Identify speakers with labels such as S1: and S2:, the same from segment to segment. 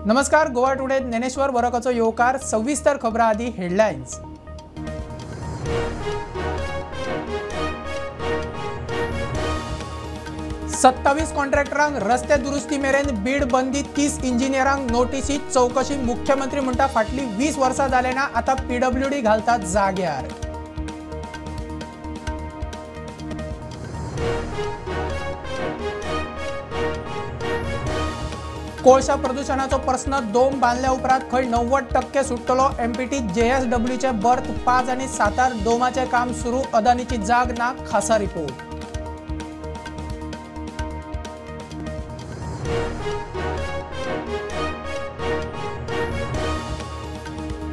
S1: नमस्कार, गोवा टुडे ज्ञानेश्वर वरकाचो येवकार. सविस्तर खबरां आदी हेडलायन्स. सत्तावीस कॉन्ट्रॅक्टरांक रस्ते दुरुस्ती मेरेन बीड बंदी, 30 इंजिनियरांक नोटीसी, चौकशी. मुख्यमंत्री म्हणटा फाटली 20 वर्सां जाले ना, आतां पीडब्ल्यूडी घालतात जाग्यार. कोळशा प्रदूषणाचो प्रश्न दोम बांदल्या उपरांत खंय 90% सुट्टलो. एमपीटी जेएसडब्ल्यूचे बर्थ 5 आनी 7 डोमाचें काम सुरू. अदानीची जाग ना, खासा रिपोर्ट.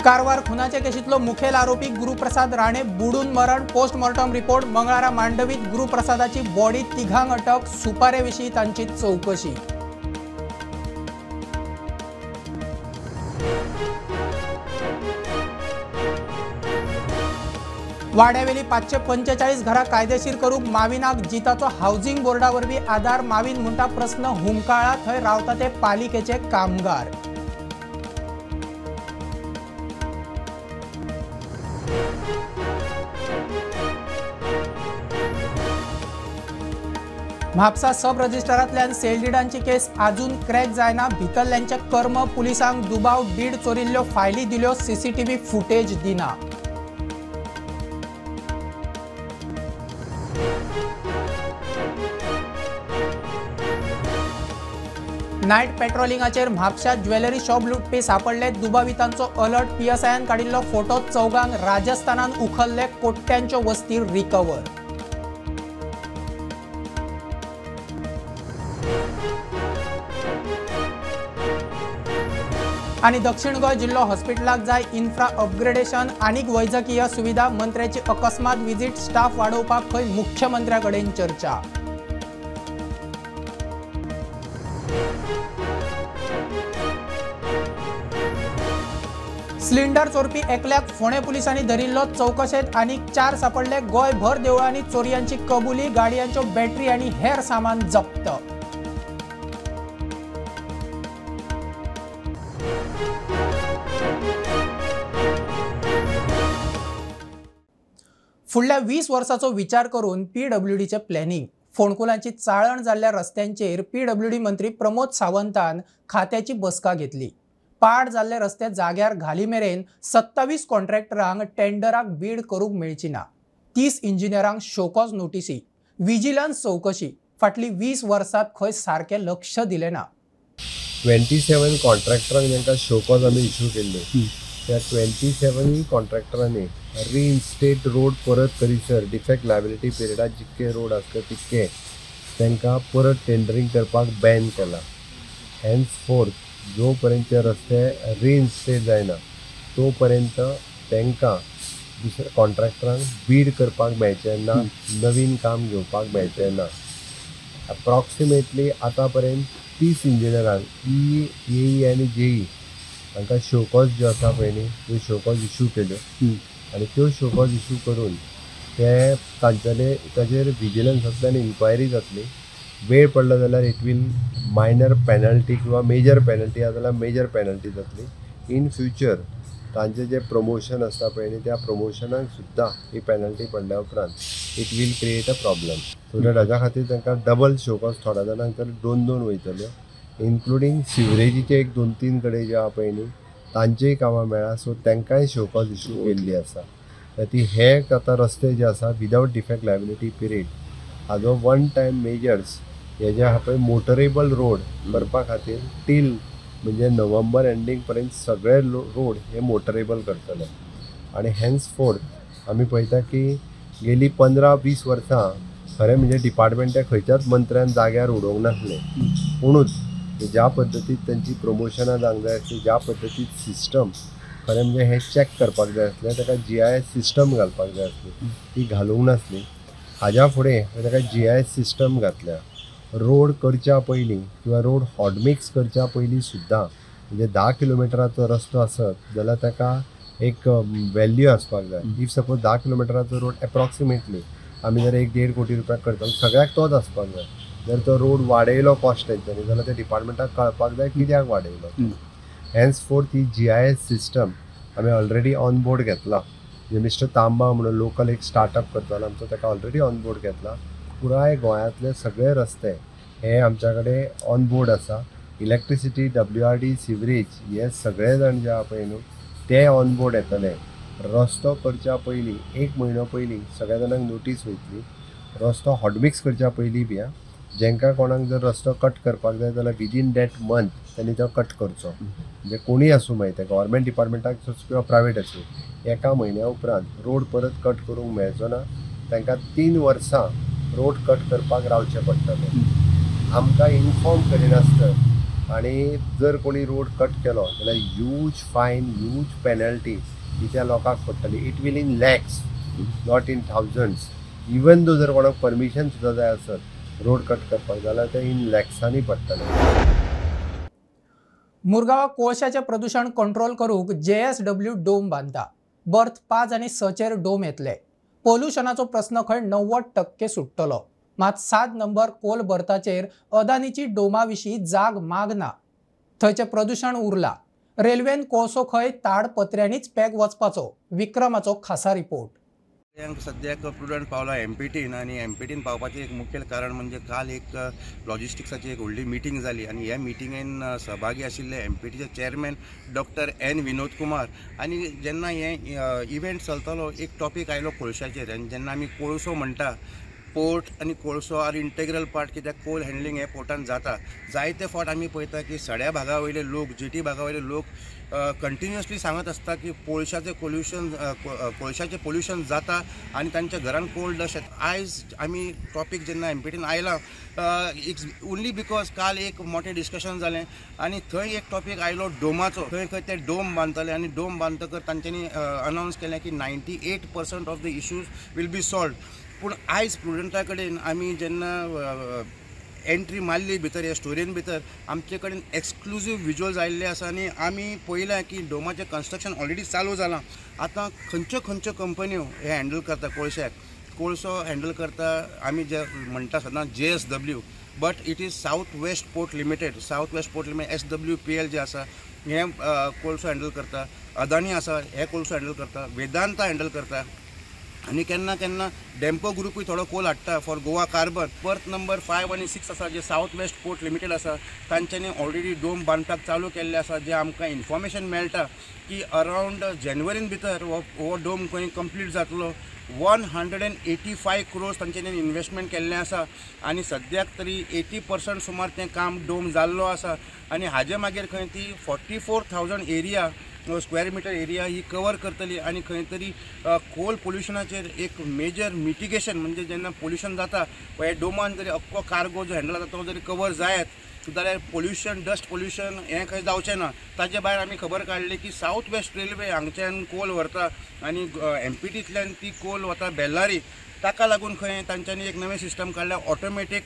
S1: कारवार खुनाचे केशींतलो मुखेल आरोपी गुरुप्रसाद राणे बुडून मरण. पोस्टमॉर्टम रिपोर्ट मंगळारा मांडवीत गुरुप्रसादाची बॉडी, तिघांक अटक. सुपारे विशीं तांची चौकशी. वाड्यावेली 545 घरां कायदेशीर करूंक माविनाक जिताचो हावजिंग बोर्डा वरवीं आदार. माविन म्हणटा प्रस्न हुमकाळा, थंय रावता ते पालिकेचे कामगार. म्हापसा सब रजिस्ट्रारांतल्यान सेल डिडांची केस अजून क्रॅक जायना. भितरल्यांचे कर्म, पुलिसांक दुबाव. डीड चोरिल्ल्यो फायली दिल्यो, सीसीटीव्ही फुटेज दिना. नायट पेट्रोलिंगाचेर म्हापशा ज्वेलरी शॉप लुटपी सापडले. दुबावितांचो अलर्ट. पीएसआयन काडिल्लो फोटो. चौगांक राजस्थानान उखल्ले. कोट्यांच्यो वस्ती रिकवर. आनी दक्षिण गोंय जिल्लो हॉस्पिटलाक जाय इन्फ्रा अपग्रेडेशन आनीक वैजकीय सुविधा. मंत्र्याची अकस्मात विजीट. स्टाफ वाडोवपाक खंय मुख्यमंत्र्या कडेन चर्चा. सिलिंडर चोरपी एकल्याक फोंडें पुलिसांनी धरिल्लो. चौकशेंत आनीक 4 सापडले. गोंयभर देवळांनी चोरयांची कबुली. गाडयांच्यो बॅटरी आनी हेर सामान जप्त. फुडल्या 20 वर्साचो विचार करून पीडब्ल्यूडीचें प्लॅनिंग. फोंडकुलांची चाळण जाल्ल्या रस्त्यांचेर पीडब्ल्यूडी मंत्री प्रमोद सावंतान खात्याची बसका घेतली. पाड जाल्ले रस्ते जाग्यार घाली मेरेन 27 कॉन्ट्रॅक्टरांक टेंडराक बीड करूंक मेळची ना. 30 इंजिनियरांक शोकॉज नोटीसी, विजिलन्स चौकशी. फाटली 20 वर्सां खंय सारकें लक्ष दिलें ना.
S2: 27 कॉन्ट्रॅक्टरांक तांकां शोकॉज आमी इश्यू केल्ले. त्या 27 कॉन्ट्रॅक्टरांनी रिइन्स्टेट रोड परत करीसर डिफेक्ट लायबिलिटी पिरियडात जितके रोड आसले तितके तांकां परत टेंडरींग करपाक बॅन केला. हेन्स फोर्थ जो पर्यंत ते रस्ते रिइन्स्टेट जायना तो पर्यंत तांकां दुसऱ्या कॉन्ट्रॅक्टरांक बीड करपाक मेळचें ना, नवीन काम घेवपाक मेळचें ना. अप्रॉक्सिमेटली आतां पर्यंत 30 इंजिनियरांक ई, ए आनी जेई तांकां शोकॉज ज्यो आसा पळय न्ही त्यो शोकॉज इश्यू केल्यो आनी त्यो शोकॉज इश्यू करून ते तांच्यानी ताजेर विजिलन्सांतल्यान इन्क्वायरी जातली. वेळ पडलो जाल्यार it will minor penalty किंवा मेजर पेनल्टी आसा जाल्यार मेजर पेनल्टी जातली. इन फ्युचर तांचें जें प्रमोशन आसता पळय न्ही त्या प्रमोशनाक सुद्दां ही पेनल्टी पडल्या उपरांत it will create a problem. So that हाज्या खातीर तांकां डबल शोकॉज थोड्या जाणांक तर 2-2 वयतल्यो, इन्क्लुडींग सिवरेजीचे एक 2-3 कडेन जे आहा पळय न्ही तांचेय कामां मेळ्ळा. सो तांकांय शोकॉज इश्यू केल्ली आसा. ती हे आतां रस्ते जे आसा विदावट डिफेक्ट लायबिलिटी पिरियड हाजो वन टायम मेजर्स हे जे आहा पळय मोटरेबल रोड करपा खातीर टील म्हणजे नोव्हेंबर एंडींग पर्यंत सगळे रोड हे मोटरेबल करतले. आनी हेन्स फोर्थ आमी पळयता की गेली 15-20 वर्सां खरें म्हणजे डिपार्टमेंटा खंयच्याच मंत्र्यान जाग्यार उडोवंक नासलें. पुणूच ज्या पद्दतीन तांची प्रमोशनां जावंक जाय आसली, ज्या पद्दतीन सिस्टम खरें म्हणजे हें चॅक करपाक जाय आसलें, ताका जीआयएस सिस्टम घालपाक जाय आसली, ती घालूंक नासली. हाज्या फुडें ताका जीआयएस सिस्टम घातल्या. रोड करच्या पयलीं किंवा रोड हॉटमिक्स करच्या पयलीं सुद्दां म्हणजे 10 किलोमिटराचो रस्तो आसत जाल्यार ताका एक वेल्यू आसपाक जाय. If suppose 10 किलोमिटराचो रोड एप्रॉक्सिमेटली आमी जर 1-1.5 कोटी रुपया करता सगळ्याक तोच आसपाक जाय. जर तो रोड वाडयलो कॉस्ट तेंच्यांनी जाल्यार त्या डिपार्टमेंटाक कळपाक जाय कित्याक वाडयलो. हेन्सफोर्थ ही GIS system आमी ऑलरेडी ऑन बोर्ड घेतला. जे मिस्टर तांबा म्हणून लोकल एक स्टार्टअप करतालो आमचो, ताका ऑलरेडी ऑन बोर्ड घेतला. पुराय गोंयांतले सगळे रस्ते हे आमच्या कडेन ऑन बोर्ड आसा. इलेक्ट्रिसिटी, WRD, sewerage हे सगळे जाण जे आहा पळय न्हू ते ऑन बोर्ड येतले. रस्तो करच्या पयलीं 1 म्हयनो पयलीं सगळ्या जाणांक नोटीस वयतली. रस्तो हॉटमिक्स करच्या पयलीं बी जेंकां कोणाक जर रस्तो कट करपाक जाय जाल्यार विदीन that month त्यांनी तो कट करचो. म्हणजे कोणूय आसूं मागीर ते गव्हर्मेंट डिपार्टमेंटाक किंवा प्रायवेट आसूं, 1 म्हयन्या उपरांत रोड परत कट करूंक मेळचो ना. तांकां 3 वर्सां रोड कट करपाक रावचें पडटलें. आमकां इन्फॉर्म करिनासतना आनी जर कोणी रोड कट केलो जाल्यार ह्यूज फायन, ह्यूज पेनल्टी ही त्या लोकांक पडटली. It will in lakhs, not in thousands. Even though जर कोणाक परमिशन सुद्दां जाय आसत रोड कट करपाक जाल्यार ते इन लॅक्सांनी पडटले.
S1: मुरगांवा कोळशाचें प्रदूशण कंट्रोल करूंक JSW डोम बांदता. बर्थ 5 आनी 6 डोम येतले. पोल्युशनाचो प्रस्न खंय 90% सुट्टलो. मात 7 नंबर कोल बर्थाचेर अदानीची डोमा विशीं जाग माग ना. थंयचें प्रदूशण उरला. रेल्वेन कोळसो खंय ताडपत्र्यांनीच पॅक वचपाचो. विक्रमाचो खासा रिपोर्ट.
S3: सद्याक प्रुडंट पावला एमपीटीन आनी एमपीटीन पावपाचें एक मुखेल कारण म्हणजे काल एक लॉजिस्टिक्साची एक व्हडली मिटींग जाली आनी ह्या मिटिंगेन सहभागी आशिल्ले एमपीटीचे chairman doctor N Vinod Kumar. आनी जेन्ना हें इव्हेंट चलतालो एक टॉपीक आयलो कोळशाचेर आनी जेन्ना आमी कोळसो म्हणटा, पोर्ट आनी कोळसो are integral part, कित्याक कोल हँडलिंग हे पोर्टान जाता. जायते फावट आमी पळयता की सड्या भागा वयले लोक, जेटी भागा वयले लोक कंटिन्युअसली सांगत आसता की कोळशाचें पोल्युशन जाता आनी तांच्या घरान कोल डस्ट येता. आयज आमी टॉपीक जेन्ना एमपीटीन आयला it's only because काल एक मोठें डिस्कशन जालें आनी थंय एक टॉपीक आयलो डोमाचो. थंय खंय ते डोम बांदतले आनी डोम बांदतकर तांच्यांनी अनावन्स केलें की 98% of the issues will be solved. पूण आयज प्रुडंटा कडेन आमी जेन्ना एंट्री मारली भितर ह्या स्टोरीन भितर आमचे कडेन एक्सक्लुजीव विज्युअल्स आयिल्ले आसा आनी आमी पळयलां की डोमाचें कन्स्ट्रक्शन ऑलरेडी चालू जालां. आतां खंयच्यो खंयच्यो कंपन्यो हे हँडल करता, कोळश्याक कोळसो हँडल करता आमी जे म्हणटा सदां JSW, but it is South West Port Limited. South West Port Limited SWPL जे आसा हें कोळसो हँडल करता, अदानी आसा हे कोळसो हँडल करता, वेदांता हँडल करता आनी केन्ना केन्ना डेम्पो ग्रुपूय थोडो कोल हाडटा for Goa carbon. Berth number 5 आनी 6 आसा जे सावथ वेस्ट पोर्ट लिमिटेड आसा तांच्यांनी ऑलरेडी डोम बांदपाक चालू केल्ले आसा. जे आमकां इन्फॉर्मेशन मेळटा की अरावंड जानेवारीन भितर हो डोम खंय कंप्लीट जातलो. 185 क्रोर्स तांच्यांनी इन्वेस्टमेंट केल्लें आसा आनी सद्याक तरी 80% सुमार तें काम डोम जाल्लो आसा आनी हाजे मागीर खंय ती 44,000 एरिया स्क्वेअर मिटर एरिया ही कवर करतली आनी खंय तरी कोल पोल्युशनाचेर एक मेजर मिटिगेशन म्हणजे जेन्ना पोल्युशन जाता हे डोमान जरी अख्खो कार्गो जो हँडल जाता तो जरी कवर जायत जाल्यार पोल्युशन, डस्ट पोल्युशन हें खंय जावचें ना. ताजे भायर आमी खबर काडली की सावथ वेस्ट रेल्वे हांगच्यान कोल व्हरता आनी एमपीटींतल्यान ती कोल वता बेल्लारी, ताका लागून खंय तांच्यांनी एक नवें सिस्टम काडल्या ऑटोमॅटीक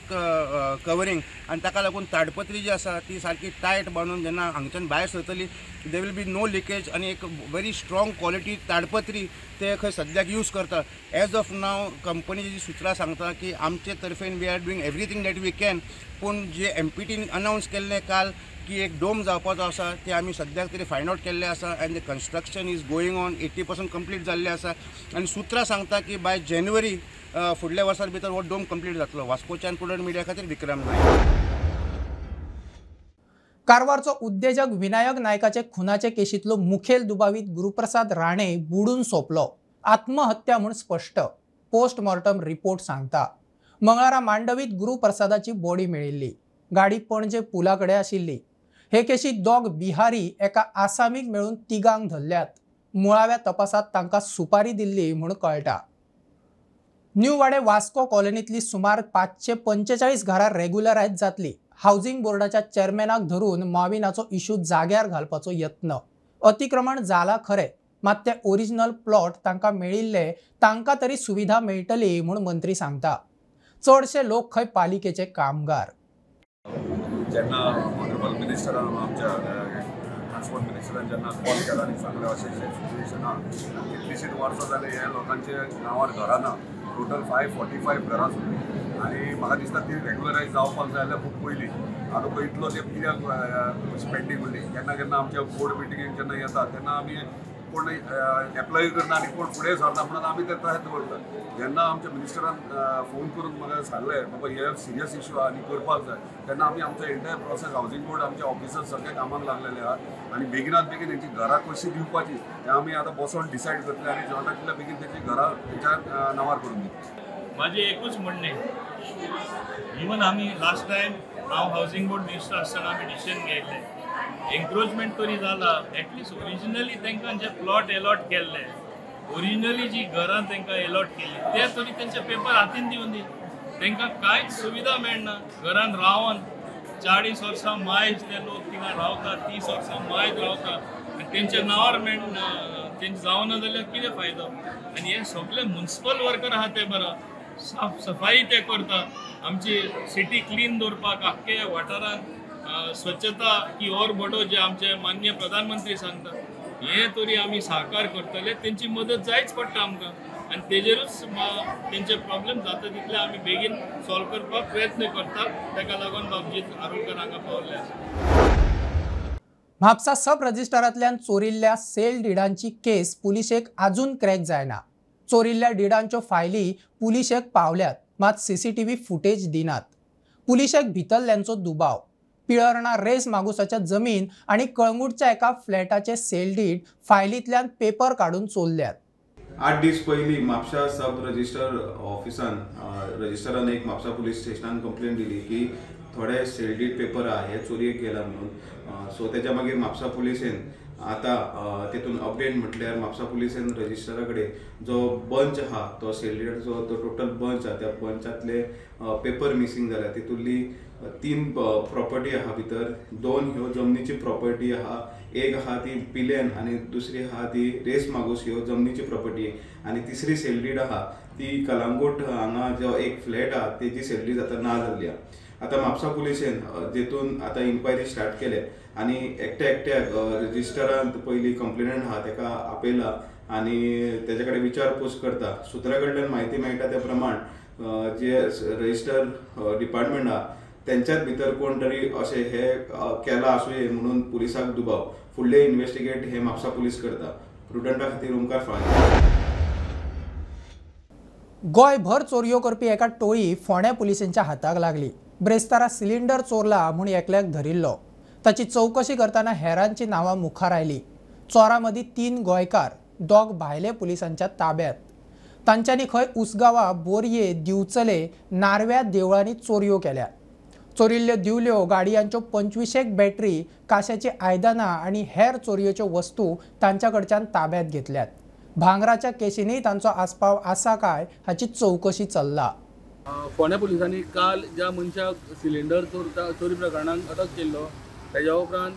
S3: कवरींग आनी ताका लागून ताडपत्री जी आसा ती सारकी टायट बांदून जेन्ना हांगच्यान भायर सरतली there will be no leakage आनी एक व्हेरी स्ट्रॉंग क्वॉलिटी ताडपत्री ते खंय सद्याक यूज करता. एज ऑफ नाव कंपनीची जी सुत्रां सांगता की आमचे तर्फेन we are doing everything that we can, पूण जे एमपीटीन अनावन्स केल्लें काल की एक डोम जावपाचो आसा ते आमी सद्याक तरी फायंड आवट केल्लें आसा and the construction is going on, 80% complete जाल्लें आसा आनी सुत्रां सांगता की बाय जानेवारी फुडल्या वर्सां भितर हो डोम कंप्लीट जातलो. वास्कोच्यान प्रुडंट मिडिया खातीर विक्रम नायक.
S1: कारवारचो उद्देजक विनायक नायकाचे खुनाचे केशींतलो मुखेल दुबावीत गुरुप्रसाद राणे बुडून सोंपलो. आत्महत्या म्हूण स्पश्ट पोस्टमॉर्टम रिपोर्ट सांगता. मंगळारा मांडवीत गुरुप्रसादाची बॉडी मेळिल्ली. गाडी पणजे पुला कडेन आशिल्ली. हे केशीत दोग बिहारी एका आसामीक मेळून तिगांक धरल्यात. मुळाव्या तपासात तांकां सुपारी दिल्ली म्हूण कळटा. न्यू वाडे वास्को कॉलनींतली सुमार 545 घरां रेग्युलरायज जातली. हावजिंग बोर्डाच्या चेअरमॅनाक धरून माविनाचो इशू जाग्यार घालपाचो यत्न. अतिक्रमण जाला खरें, मात ते ओरिजिनल प्लॉट तांकां मेळिल्ले, तांकां तरी सुविधा मेळटली म्हूण मंत्री सांगता. चडशे लोक खंय पालिकेचे कामगार.
S4: जेन्ना ऑनरेबल मिनिस्टरान आमच्या ट्रान्सपोर्ट मिनिस्टरान जेन्ना कॉल केला आनी सांगलें अशें अशें सिट्युएशन आहा, कितलींशींच वर्सां जालीं हे लोकांचे नांवार घरां ना, टोटल 545 घरां सोडली आनी म्हाका दिसता ती रेगुलरायज जावपाक जाय जाल्यार खूब पयलीं. आतां पळय इतलो तेंप कित्याक पेंडींग उरली. केन्ना केन्ना आमच्या बोर्ड मिटिंगेक जेन्ना येता तेन्ना आमी कोण एप्लाय करना आनी कोण फुडें सरना म्हणून आमी ते तशें दवरतात. जेन्ना आमच्या मिनिस्टरान फोन करून म्हाका सांगलें बाबा हे सिरियस इशू आहा आनी करपाक जाय, तेन्ना आमी आमचो एंटायर प्रोसेस हावजींग बोर्ड आमचे ऑफिसर्स सगळे कामाक लागलेले आहात आनी बेगिनात बेगीन तेंची घरां कशी दिवपाची हें आमी आतां बसोन डिसायड करतले आनी जाता तितल्या बेगीन तेंची घरां तेंच्या नांवार करून दितले.
S5: म्हाजें एकूच म्हणणें, इवन आमी लास्ट टायम हांव हावजींग बोर्ड मिनिस्टर आसतना आमी डिसिजन घेतलें, एन्क्रोचमेंट तरी जाला एटलिस्ट ओरिजिनली तांकां जे प्लॉट एलॉट केल्ले, ओरिजिनली जी घरां तांकां एलॉट केल्ली ते तरी तेंचे पेपर हातीन दिवन दी. तांकां कांयच सुविधा मेळना. घरान रावन 40 वर्सां मायज ते लोक थिंगा रावता, 30 वर्सां मायज रावता आनी तेंच्या नांवार मेळना, तेंचे जावना जाल्यार कितें फायदो. आनी हे सगळे मुन्सिपल वर्कर आहा ते बरो साफ सफाई ते करता, आमची सिटी क्लीन दवरपाक आख्खे वाठारांत स्वच्छता की और बडो जे आमचे माननीय प्रधानमंत्री सांगता हे तरी आमी साकार करतले. तेंची मदत जायच पडटा आमकां आनी तेजेरूच तेंचे प्रॉब्लेम जाता तितले आमी बेगीन सॉल्व करपाक प्रयत्न करतात. ताका लागून बाबजीत आरोलकर हांगा पावल्ले आसा.
S1: म्हापसा सब रजिस्ट्रारांतल्यान चोरिल्ल्या सेल डिडांची केस पुलिशेक आजून क्रॅक जायना. चोरिल्ल्या डिडांच्यो फायली पुलिशेक पावल्यात, मात सीसीटीव्ही फुटेज दिनात. पुलिशेक भितरल्यांचो दुबाव. पिळर्णा रेस मागुसाच्या जमीन आनी कळंगूटच्या एका फ्लॅटाचे सेल डीड फायलींतल्यान पेपर काडून चोरल्यात.
S6: 8 दीस पयलीं म्हापशा सब रजिस्टर ऑफिसान रजिस्टरान एक म्हापसा पुलीस स्टेशनान कंप्लेन दिली की थोडे सेल डीड पेपर आहा हे चोरयेक गेला म्हणून. सो तेच्या मागीर म्हापसा पुलिसेन आतां तेतून अपडेट म्हटल्यार म्हापसा पुलिसेन रजिस्टरा कडेन जो बंच आहा तो सेल डीडाचो तो टोटल बंच आहा त्या बंचातले पेपर मिसींग जाल्या. तितूंतली 3 प्रॉपर्टी आहा भितर, 2 ह्यो जमनीची प्रॉपर्टी आहा, एक आहा ती पिलेन आनी दुसरी आहा ती रेस मागूस ह्यो जमनीची प्रॉपर्टी, आनी तिसरी सेल डीड आहा ती कलांगूट हांगा जो एक फ्लॅट आहा तेजी सेल डीड आतां ना जाल्ली आहा. आतां म्हापसा पुलिसेन जेतून आतां इन्क्वायरी स्टार्ट केले आनी एकट्या एकट्याक रजिस्टरांत पयलीं कंप्लेनंट आहा तेका आपयला आनी तेजे कडेन विचारपूस करता. सुत्रा कडल्यान म्हायती मेळटा त्या प्रमाण जे रजिस्टर डिपार्टमेंट आहा तेंच्याच भितर कोण तरी अशें हे केलां आसुये म्हणून पुलिसाक दुबाव. फुडले इन्वेस्टिगेट हे म्हापसा पुलीस करता. प्रुडंटा खातीर ओमकार फाळके.
S1: गोंयभर चोरयो करपी एका टोळी फोंड्या पुलिसांच्या हाताक लागली. ब्रेस्तारा सिलिंडर चोरला म्हूण एकल्याक धरिल्लो. ताची चवकशी करतना हेरांची नांवां मुखार आयली. चोरां मदीं 3 गोंयकार, 2 भायले पुलिसांच्या ताब्यात. तांच्यांनी खंय उसगांवा, बोरये, दिवचले, नार्व्या देवळांनी चोरयो केल्या. चोरिल्ल्यो दिवल्यो, गाडयांच्यो 25 बॅटरी, काश्याची आयदनां आनी हेर चोरयेच्यो वस्तू तांच्या कडच्यान ताब्यात घेतल्यात. भांगराच्या केशींनी तांचो आस्पाव आसा काय हाची चवकशी चल्ला.
S7: फोंड्या पुलिसांनी काल ज्या मनशाक सिलिंडर चोरी प्रकरणांत अटक केल्लो तेज्या उपरांत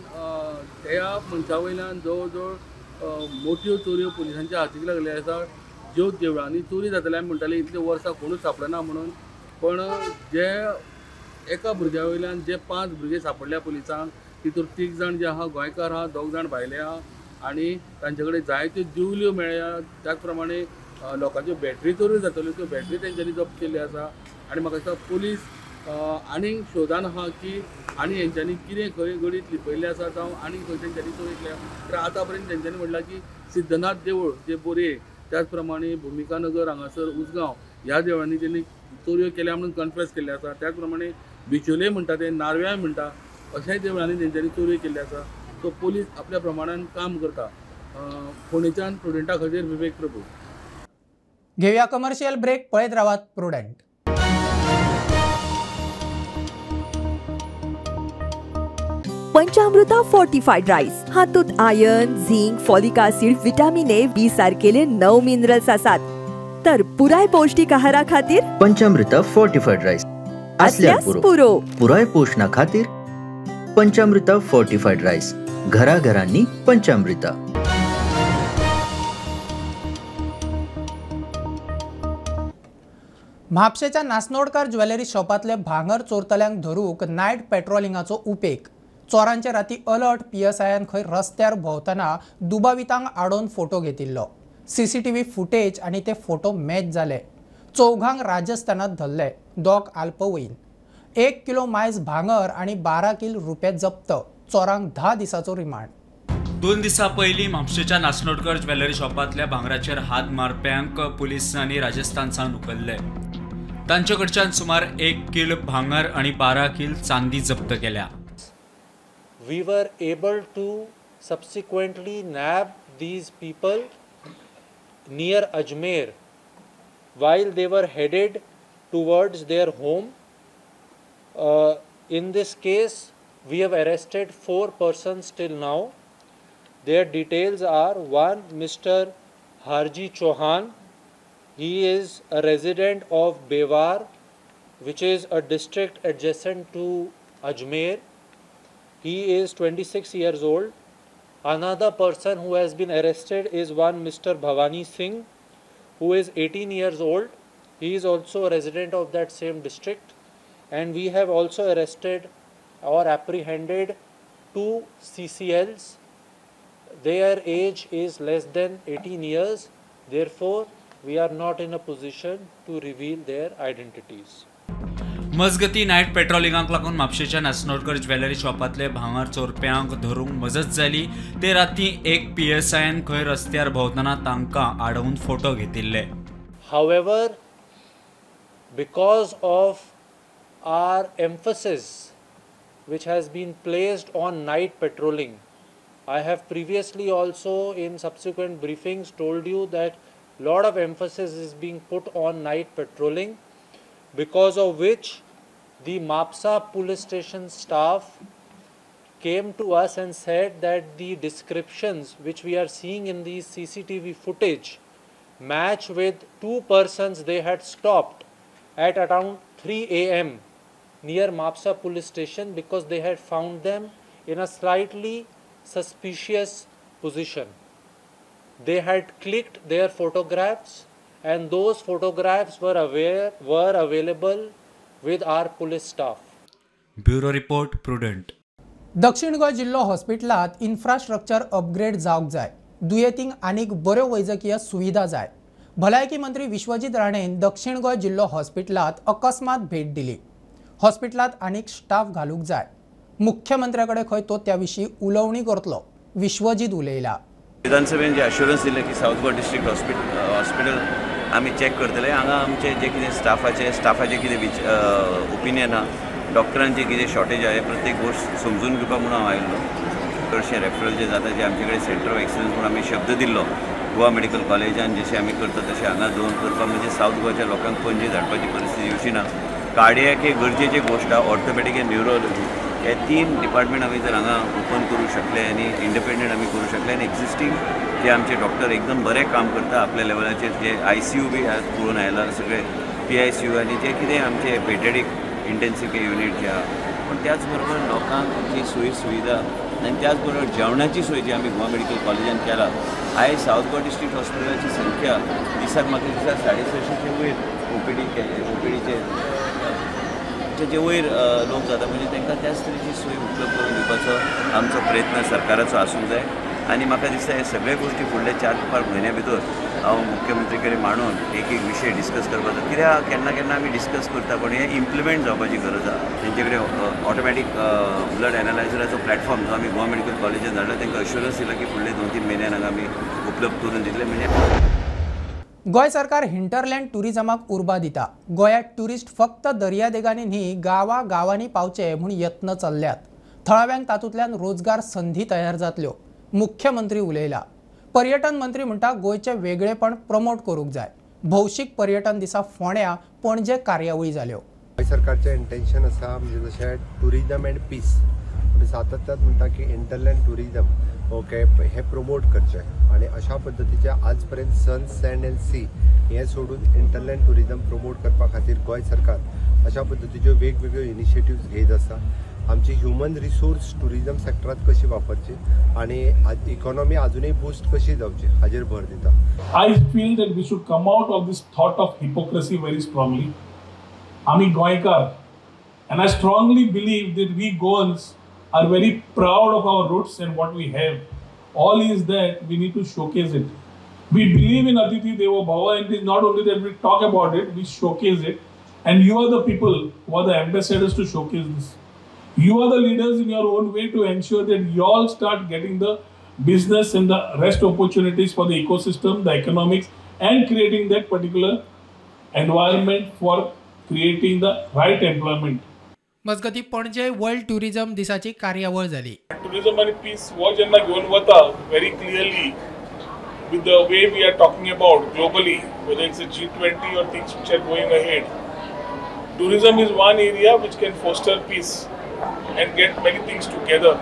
S7: त्या मनशा वयल्यान जवळ जवळ मोट्यो चोरयो पुलिसांच्या हातीक लागल्यो आसा. ज्यो देवळांनी चोरी जाताले आमी म्हणटाले इतले वर्सां कोणूच सांपडना म्हणून, पण जे एका भुरग्या वयल्यान जे 5 भुरगे सांपडल्या पुलिसांक तितूर 3 जाण जे आहा गोंयकार आहा, 2 जाण भायले आहा आनी तांचे कडेन जायत्यो दिवल्यो मेळ्ळ्या. त्याच प्रमाणे लोकांच्यो बॅटरी चोरी जाताल्यो त्यो बॅटरी तेंच्यांनी जप्त केल्ल्यो आसा. आनी म्हाका दिसता पुलीस आनीक शोधान आहा की आनी हेंच्यांनी कितें खंय गडीत लिपयल्लें आसा जावं आनी खंय तेंच्यांनी चोरी केल्या. तर आतां पर्यंत तेंच्यांनी म्हणलां की सिद्धनाथ देवूळ जे बोरये, त्याच प्रमाणे भुमिका नगर हांगासर उसगांव ह्या देवळांनी तेणी चोरयो केल्या म्हणून कन्फेस केल्लें आसा. त्याच प्रमाणे बिचोले म्हणटा ते नार्व्याय म्हणटा अशाय देवळांनी तेंच्यांनी चोरयो केल्ल्यो आसा. सो पुलीस आपल्या प्रमाणान काम करता. फोंडेच्यान प्रुडंटा खातीर विवेक प्रभू.
S1: घेवया कमर्शियल ब्रेक. पळयत रावात प्रुडंट.
S8: पंचामृता फोर्टिफाईड राईस हातूंत iron, zinc, folic acid, vitamin A, B सारकेले 9 मिनरल्स आसात. तर पुराय पौष्टिक आहारा खातीर
S9: पंचामृता फोर्टिफाईड राईस असल्यास पुरो. पुराय पोषणा खातीर पंचामृता फोर्टिफाईड राईस, घराघरांनी पंचामृता.
S1: म्हापशेच्या नासनोडकार ज्वेलरी शॉपांतले भांगर चोरतल्यांक धरूंक नायट पेट्रोलिंगाचो उपेग. चोरांचे राती अलर्ट पीएसआयन खंय रस्त्यार भोंवतना दुबावितांक आडोवन फोटो घेतिल्लो. सीसीटीव्ही फुटेज आनी ते फोटो मॅच जाले. 4 राजस्थानात धरले, 2 अल्पवयीन. 1 किलो मायज भांगर आनी 12 किल रुपये जप्त. चोरांक 10 दिसाचो रिमांड.
S10: 2 दिसां पयलीं म्हापशेच्या नास्नोडकर ज्वेलरी शॉपांतल्या भांगराचेर हात मारप्यांक पुलिसांनी राजस्थान सावन उखल्ले. तांचे कडच्यान सुमार 1 किल भांगर आनी 12 किल चांदी जप्त केल्या.
S11: We were able to subsequently nab these people near Ajmer while they were headed towards their home. In this case, we have arrested 4 persons till now. Their details are: 1 Mr. Harji Chauhan. He is a resident of Bewar, which is a district adjacent to Ajmer. He is 26 years old. Another person who has been arrested is one Mr. Bhavani Singh, who is 18 years old. He is also a resident of that same district. And we have also arrested or apprehended 2 CCLs. Their age is less than 18 years. Therefore, we are not in a position to reveal their identities.
S10: मजगती night पेट्रोलिंगाक लागून म्हापशेच्या नास्नोडकर jewellery शॉपांतले भांगर चोरप्यांक धरूंक मजत जाली. ते राती एक PSIन खंय रस्त्यार भोंवतना तांकां आडोवन फोटो घेतिल्ले.
S11: However, because of our emphasis which has been placed on night patrolling, I have previously also in subsequent briefings told you that lot of emphasis is being put on night patrolling, because of which the Mapsa police station staff came to us and said that the descriptions which we are seeing in the CCTV footage match with 2 persons they had stopped at around 3 a.m. near Mapsa police station because they had found them in a slightly suspicious position. They had clicked their photographs and those photographs were available with our police staff.
S10: Bureau report, Prudent.
S1: दक्षिण गोंय जिल्लो हॉस्पिटलांत infrastructure upgrade जावंक जाय. दुयेंतींक आनीक बऱ्यो वैजकीय सुविधा जाय. भलायकी मंत्री विश्वजीत राणेन दक्षिण गोंय जिल्लो हॉस्पिटलांत अकस्मात भेट दिली. हॉस्पिटलांत आनीक स्टाफ घालूंक जाय. मुख्यमंत्र्या कडेन खंय तो त्या विशीं उलोवणी करतलो. विश्वजीत उलयला.
S12: विधानसभेन जे अश्युरन्स दिलें की सावथ गोवा डिस्ट्रिक्ट हॉस्पिटल आमी चॅक करतले. हांगा आमचे जे कितें स्टाफाचे कितें ओपिनियन आहा, डॉक्टरांचे कितें शॉर्टेज आहा, हे प्रत्येक गोश्ट समजून घेवपाक म्हणून हांव आयिल्लो. चडशे रेफरल जे जाता जे आमचे कडेन सेंटर ऑफ एक्सलन्स म्हणून आमी शब्द दिल्लो गोवा मेडिकल कॉलेजान जशें आमी करता तशें हांगा दवरून करपाक म्हणजे सावथ गोवाच्या लोकांक पणजे धाडपाची परिस्थिती येवची ना. कार्डियक हे गरजेची गोश्ट आहा, ऑर्थोपेडीक आनी न्युरोलॉजी हे 3 डिपार्टमेंट आमी जर हांगा ओपन करूं शकले आनी इंडिपेंडंट आमी करूं शकले आनी एक्झिस्टींग जे आमचे डॉक्टर एकदम बरें काम करता आपल्या लेवलाचेर, जे ICU बी आज पळोवन आयला सगळे PICU आनी जे कितें आमचे पेडियाट्रीक इंटेन्सीव केअर युनीट जे आहा, पूण त्याच बरोबर लोकांक जी सोयी सुविधा आनी त्याच बरोबर जेवणाची सोय जी आमी गोवा मेडिकल कॉलेजान केला. आयज सावथ गोवा डिस्ट्रिक्ट हॉस्पिटलाची संख्या दिसाक म्हाका दिसता 650 वयर ओपीडीचे जे वयर लोक जाता, म्हणजे तांकां त्याच तरेची सोय उपलब्ध करून दिवपाचो आमचो प्रयत्न सरकाराचो आसूंक जाय. आनी म्हाका दिसता हे सगळे गोश्टी फुडले 4-5 म्हयन्या भितर हांव मुख्यमंत्री कडेन मांडून एक एक विशय डिस्कस करपाचो. कित्याक केन्ना केन्ना आमी डिस्कस करता पण हे इम्प्लिमेंट जावपाची गरज आसा. तेंचे कडेन ऑटोमॅटीक ब्लड एनालायझराचो प्लॅटफॉर्म जो आमी गोवा मेडिकल कॉलेजान धाडला, तांकां अश्युरन्स दिला की फुडले 2-3 म्हयन्यान हांगा आमी उपलब्ध करून दितले. म्हणजे
S1: गोंय सरकार हिंटरलँड टुरिझमाक उर्बा दिता. गोंयांत ट्युरिस्ट फक्त दर्यादेगांनी न्ही गांवा गांवांनी पावचे म्हूण यत्न चल्ल्यात. थळाव्यांक तातूंतल्यान रोजगार संधी तयार जातल्यो. मुख्यमंत्री उलयला. पर्यटन मंत्री म्हणटा गोंयचें वेगळेपण प्रमोट करूंक जाय. भौशीक पर्यटन दिसा फोंड्या पणजे कार्यावळी जाल्यो.
S2: गोंय सरकारचें इंटेन्शन आसा म्हणजे जशें टुरिजम एंड पीस, आमी सातत्यान म्हणटा की हिंटरलँड टुरिजम ओके हे प्रमोट करचें आनी अशा पद्दतीचे आज पर्यंत सन सँड एंड सी हें सोडून हिंटरलँड टुरिजम प्रमोट करपा खातीर गोंय सरकार अशा पद्दतीच्यो वेगवेगळ्यो इनिशिएटिव्स घेत आसा. आमची ह्युमन रिसोर्स टुरिजम सेक्टरात कशी वापरची आनी इकॉनॉमी अजूनय बूस्ट कशी जावची हाजेर भर दिता.
S13: I feel that we should come out of this thought of hypocrisy very strongly. आमी गोंयकार and I strongly believe that we Goans are very proud of our roots and what we have. All is that we need to showcase it. We believe in Atithi Devo Bhava, and it is not only that we talk about it, we showcase it. And you are the people who are the ambassadors to showcase this. You are the leaders in your own way to ensure that you all start getting the business and the rest opportunities for the ecosystem, the economics, and creating that particular environment for creating the right employment.
S1: मजगती Panaji world tourism दिसाची कार्यावळ जाली.
S13: Tourism आनी piece हो जेन्ना घेवन वता very clearly with the way we are talking about globally, whether it's a G20 or things which are going ahead, tourism is one area which can foster peace and get many things together.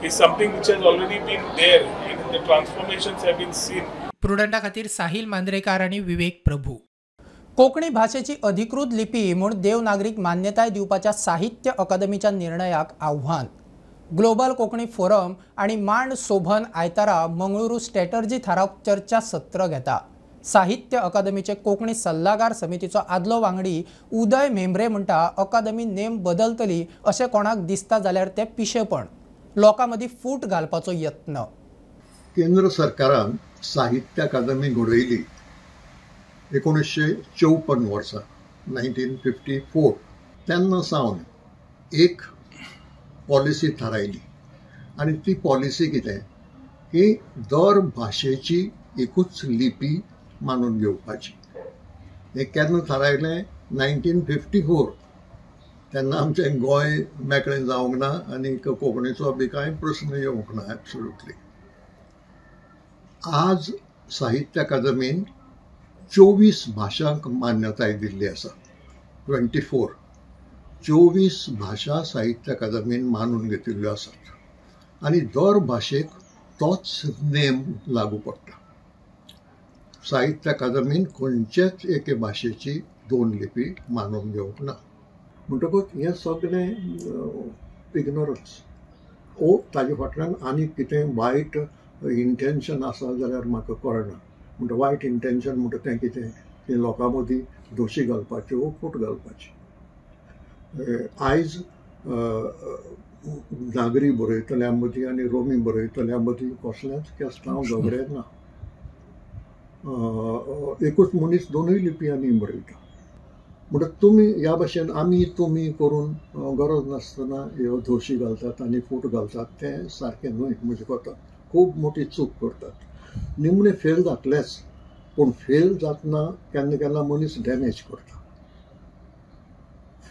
S13: Is something which has already been there and the transformations have been seen.
S1: प्रुडंटा खातीर साहिल मांद्रेकार आनी विवेक प्रभू. कोंकणी भाशेची अधिकृत लिपी म्हूण देवनागरीक मान्यताय दिवपाच्या साहित्य अकादमीच्या निर्णयाक आव्हान. ग्लोबल कोंकणी फोरम आनी मांड सोभन आयतारा मंगळुरू स्ट्रॅटर्जी थाराव चर्चा सत्र घेता. साहित्य अकादमीचे कोंकणी सल्लागार समितीचो आदलो वांगडी उदय म्हेंब्रे म्हणटा अकादमी नेम बदलतली अशें कोणाक दिसता जाल्यार तें पिशेपण, लोकां मदीं फूट घालपाचो यत्न.
S14: केंद्र सरकारान साहित्य अकादमी घडयली 1954 वर्सा, 1954. तेन्ना सावन एक पॉलिसी थारायली आनी ती पॉलिसी कितें की दर भाशेची एकूच लिपी मानून घेवपाची. हें केन्ना थारायलें? 1954. तेन्ना आमचें गोंय मेकळें जावंक ना आनी कोंकणीचो बी कांय प्रस्न येवंक ना एब्सोल्युटली. आज साहित्य अकादमीन 24 भाशांक मान्यताय दिल्ली आसा. 24 भाशा साहित्य अकादमीन मानून घेतिल्ल्यो आसात आनी दर भाशेक तोच नेम लागू पडटा. साहित्य अकादमीन खंयचेच एके भाशेची दोन लिपी मानून घेवंक ना. म्हणटकूच हें सगळें इग्नोरन्स ओ ताजे फाटल्यान आनी कितें वायट इंटेन्शन आसा जाल्यार म्हाका कळना. म्हणटा वायट इंटेन्शन म्हणटा तें कितें की लोकां मदीं दोशी घालपाच्यो वो फूट घालपाची. आयज नागरी बरयतल्यां मदीं आनी रोमी बरयतल्यां मदीं कसलेंच केस्तांव झगडें ना. एकूच मनीस दोनूय लिपयांनी बरयता. म्हणटा तुमी ह्या भाशेन आमी तुमी करून गरज नासतना ह्यो धोशी घालतात आनी फूट घालतात तें सारकें न्हय. म्हजे कोतान खूब मोठी चूक करतात. निमणें फेल जातलेंच, पूण फेल जातना केन्ना केन्ना मनीस डॅमेज करता.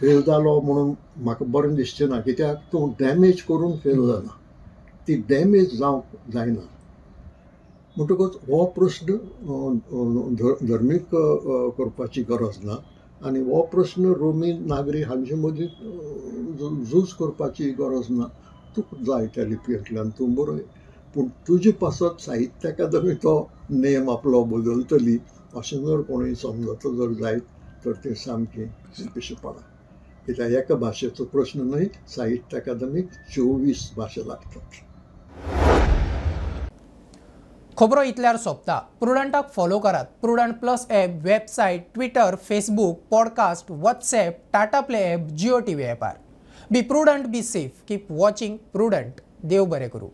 S14: फेल जालो म्हणून म्हाका बरें दिसचें ना, कित्याक तूं डॅमेज करून फेल जाना, ती डॅमेज जावंक जायना. म्हणटकूच हो प्रस्न धर्मीक करपाची गरज ना आनी हो प्रस्न रोमी नागरी हांचे मदीं झूज करपाची गरज ना. तुका जाय त्या लिपयेंतल्यान तूं बरय, पूण तुजे पासत साहित्य अकादमी तो नेम आपलो बदलतली अशें जर कोणूय समजता जर जायत तर तें सामकें पिशेपणां. कित्याक एका भाशेचो प्रस्न न्हय, साहित्य अकादमीक 24 भाशा लागतात.
S1: खबरो इतल्यार सोंपता. प्रुडंटाक फॉलो करात. Prudent plus app, website, Twitter, Facebook, podcast, WhatsApp, Tata Play app, Jio TV ॲपार. Be prudent, be safe, keep watching Prudent. देव बरें करूं.